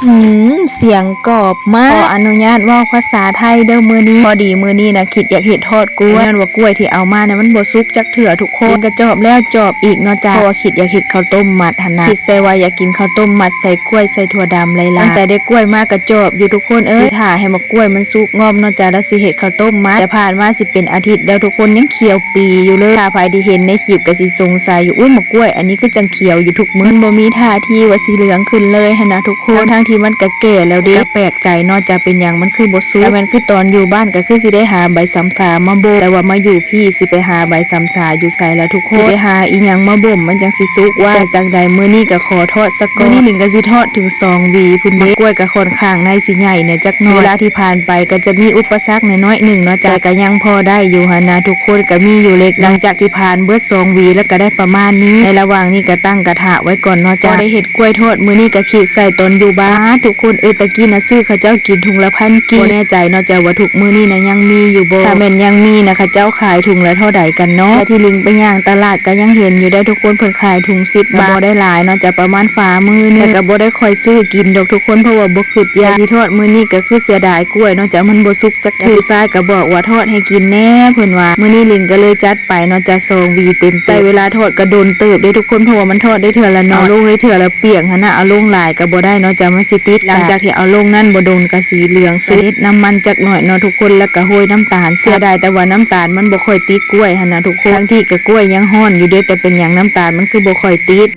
ອືມ ສຽງກອບມາກ. ຂໍອະນຸຍາດເວົ້າພາສາໄທເດີ້ມື້ນີ້. ພໍດີມື້ນີ້ນະຄິດຢາກເຮັດທອດກ້ວຍ ຍ້ອນວ່າກ້ວຍທີ່ເອົາມານະມັນບໍ່ສຸກຈັກເທື່ອທຸກຄົນ. ກິນກະຈອບແລ້ວຈອບອີກເນາະຈ້າ ເພາະວ່າຄິດຢາກເຮັດເຂົ້າຕົ້ມມັດຫັ້ນນະ. ຄິດໃສ່ວ່າຢາກກິນເຂົ້າຕົ້ມມັດໃສ່ກ້ວຍໃສ່ຖົ່ວດຳຫຼາຍໆ. ຕັ້ງແຕ່ໄດ້ກ້ວຍມາກະຈອບຢູ່ທຸກຄົນເອີຍ. ຊິຖ້າໃຫ້ໝາກກ້ວຍມັນສຸກງອມເນາະຈ້າ ແລ້ວຊິເຮັດເຂົ້າຕົ້ມມັດ. ແຕ່ຜ່ານມາຊິເປັນອາທິດແລ້ວທຸກຄົນ ຍັງຂຽວປີຢູ່ເລີຍ. ຖ້າໃຜທີ່ເຫັນໃນຄລິບກະຊິສົງໄສຢູ່ ອຸ້ຍ ໝາກກ້ວຍອັນນີ້ຄືຈັ່ງຂຽວຢູ່ທຸກມື້. ມັນບໍ່ມີທ່າທີວ່າຊິເຫຼືອງຂຶ້ນເລີຍຫັ້ນນະທຸກຄົນ ທັງໆທີ່ມັນກະແກ່ແລ້ວເດ້. ກະແປກໃຈເນາະຈ້າ ເປັນຫຍັງມັນຄືບໍ່ສຸກ. ຖ້າແມ່ນຄືຕອນຢູ່ບ້ານກະຄືຊິໄດ້ຫາໃບຊຳຊາມາບົ່ມ ແຕ່ວ່າມາຢູ່ພີ້ຊິໄປຫາໃບຊຳຊາຢູ່ໃສລະທຸກຄົນ? ຊິໄປຫາອີ່ຫຍັງມາບົ່ມມັນຈັ່ງຊິສຸກວະ? ແຕ່ຈັ່ງໃດມື້ນີ້ກະຂໍທອດສາກ່ອນ. ມື້ນີ້ລິງກະຊິທອດເຖິງສອງຫວີພຸ້ນເດ້. ໝາກກ້ວຍກະຂ້ອນຂ້າງໃນຊິໃຫຍ່ແດ່ຈັກໜ້ອຍ. ເວລາທີ່ຜ່ານໄປກະຈະມີອຸປະສັກໜ້ອຍໆໜຶ່ງເນາະຈ້າ ແຕ່ກະຍັງພໍໄດ້ຢູ່ຫັ້ນນະທຸກຄົນ ກະມີຢູ່ເລັກນ້ອຍ. ຫຼັງຈາກທີ່ຜ່ານເບິດສອງຫວີແລ້ວກະໄດ້ປະມານນີ້. ໃນລະຫວ່າງນີ້ກະຕັ້ງກະທະໄວ້ກ່ອນເນາະຈ້າ. ພໍໄດ້ເຮັດກ້ວຍທອດມື້ນີ້ກະຄິດໃສ່ຕອນຢູ່ບ້ານ. ທຸກຄົນເອີຍ ຕະກີ້ນະຊື້ເຂົາເຈົ້າກິນຖົງລະພັນກີບ. ບໍ່ແນ່ໃຈເນາະຈ້າວ່າທຸກມື້ນີ້ນະຍັງມີຢູ່ບໍ່? ຖ້າແມ່ນຍັງມີນະ ເຂົາເຈົ້າຂາຍຖົງລະເທົ່າໃດກັນເນາະ? ແຕ່ທີ່ລິງໄປຍ່າງຕະຫຼາດກະຍັງເຫັນຢູ່ເດ້ທຸກຄົນ ເພິ່ນຂາຍຖົງສິບບາດ. ບໍ່ໄດ້ຫຼາຍເນາະຈ້າ ປະມານຝ່າມືໜຶ່ງ. ແຕ່ກະບໍ່ໄດ້ຄ່ອຍຊື້ກິນດອກທຸກຄົນ ເພາະວ່າບໍ່ຄຶດຢາກ. ທີ່ທອດມື້ນີ້ກະຄືເສຍດາຍກ້ວຍເນາະຈ້າ ມັນບໍ່ສຸກ ຈັກເທື່ອ. ແຕ່ຜູ້ຊາຍກະບອກວ່າທອດໃຫ້ກິນແດ່ ເພິ່ນວ່າ. ມື້ນີ້ລິງກະເລີຍຈັດໄປເນາະຈ້າ ສອງຫວີເຕັມໆ. ໃຊ້ເວລາທອດກະດົນເຕີບເດ້ທຸກຄົນ ເພາະວ່າມັນທອດໄດ້ເທື່ອລະໜ້ອຍ. ເອົາລົງໄດ້ເທື່ອລະປຽງຫັ້ນນະ ເອົາລົງຫຼາຍກະບໍ່ໄດ້ເນາະຈ້າ ມັນຊິຕິດ. ຫຼັງຈາກທີ່ເອົາລົງນັ້ນບໍ່ດົນກະສີເຫຼືອງສຸກ. ເຮັດນ້ຳມັນຈັກໜ້ອຍເນາະທຸກຄົນ ແລ້ວກະໂຮຍນ້ຳຕານ. ເສຍດາຍແຕ່ວ່ານ້ຳຕານມັນບໍ່ຄ່ອຍຕິດກ້ວຍຫັ້ນນະທຸກຄົນ. ທັງທີ່ກະກ້ວຍຍັງຮ້ອນຢູ່ເດ້ ແຕ່ເປັນຫຍັງນ້ຳຕານມັນຄືບໍ່ຄ່ອຍຕິດ.